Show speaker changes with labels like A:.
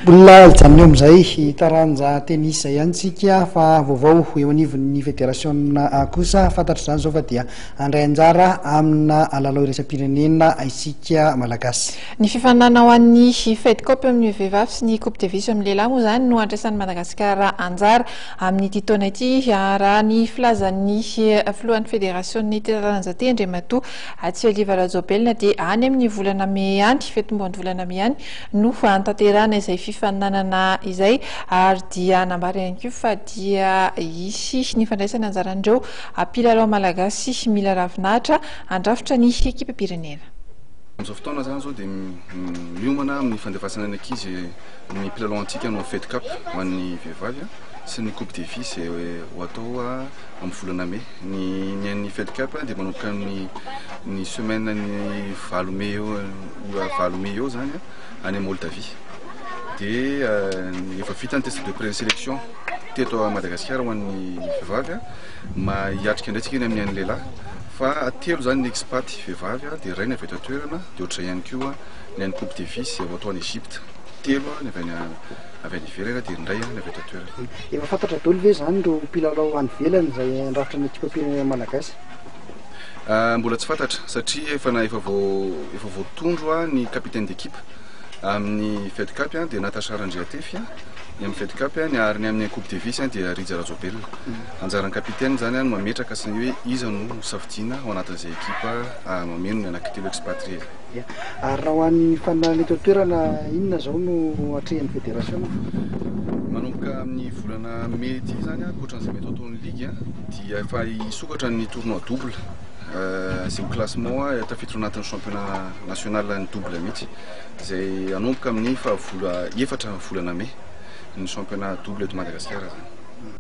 A: Mbola hijanona eo amin'izay taranja tennis izay ihany isika fa vaovao eo anivon'ny federasiona kosa. Fantatra izany izao fa dia handray anjara amina lalao iraisam-pirenena isika Malagasy.
B: Ny fifaninanana ho an'ny Fed Cup amin'ny vehivavy sy ny Coupe Davis amin'ny lehilahy moa izany no handraisan'i Madagasikara anjara amin'ity taona ity, raha ny filazan'ny filohan'ny federasion'ny taranja ity, Andriamatoa Tsialiva Rajaobelina, dia any amin'ny volana mey any, fitomboan'ny volana mey any, no hanatanterahana izay fifaninanana izay ary dia nambara ihany koa fa dia hisy ny fandraisana anjaran'ireo mpilalao malagasy mila ravinahitra handrafitra ny ekipam-pirenena.
C: Amin'izao fotoana izany izao dia miomana amin'ny fandefasana ny ankizy ny mpilalao antsika hanao Fed Cup ho an'ny vehivavy sy ny Coupe Davis izay ho atao amin'ny volana mey. Ny ny an'ny Fed Cup dia manomboka amin'ny ny semaine ny 8 mey eo, 8 mey eo izany any Moldavie. Dia efa vita ny test de présélection teto Madagasikara ho an'ny vehivavy, hiatrika indray tsika eny amin'ny an'ny lehilahy. Fa telo izany ny expat vehivavy, dia iray ny avy eto an-toerana, dia ohatr'izay ihany koa ny an'ny Coupe Davis izay ho atao any Egypte. Telo ny avy any avy any ivelany dia indray ny avy eto an-toerana.
A: Efa fantatra daholo ve izany ireo mpilalao any ivelany izay handrafitra ny ekipam-pirenena malagasy?
C: Mbola tsy fantatra satria efa na efa vao efa voatondro ny capitaine d'équipe amin'ny Fed Cup dia Natacha Randriatefy ny amin'ny Fed Cup ny ary ny amin'ny Coupe Davis dia Rija Rajaobelina. Anjaran'ny capitaine izany no mametraka sy ny hoe iza no hosafidiana ao anatin'izay ekipa mameno ny anankitelo expatrié izay.
A: Ia. Ary raha ho an'ny faninanana eto an-toerana, inona izao no atrehin'ny federasiona?
C: Manomboka amin'ny volana mey ity izany, ankoatran'izay mety ho ataon'ny ligy, dia efa hisokatra ny tournoi double izay ho classement tafiditra ao anatin'ny championnat national ny double mihitsy, izay hanomboka amin'ny faha vola efatra volana mey ny championnat double eto Madagasikara izany.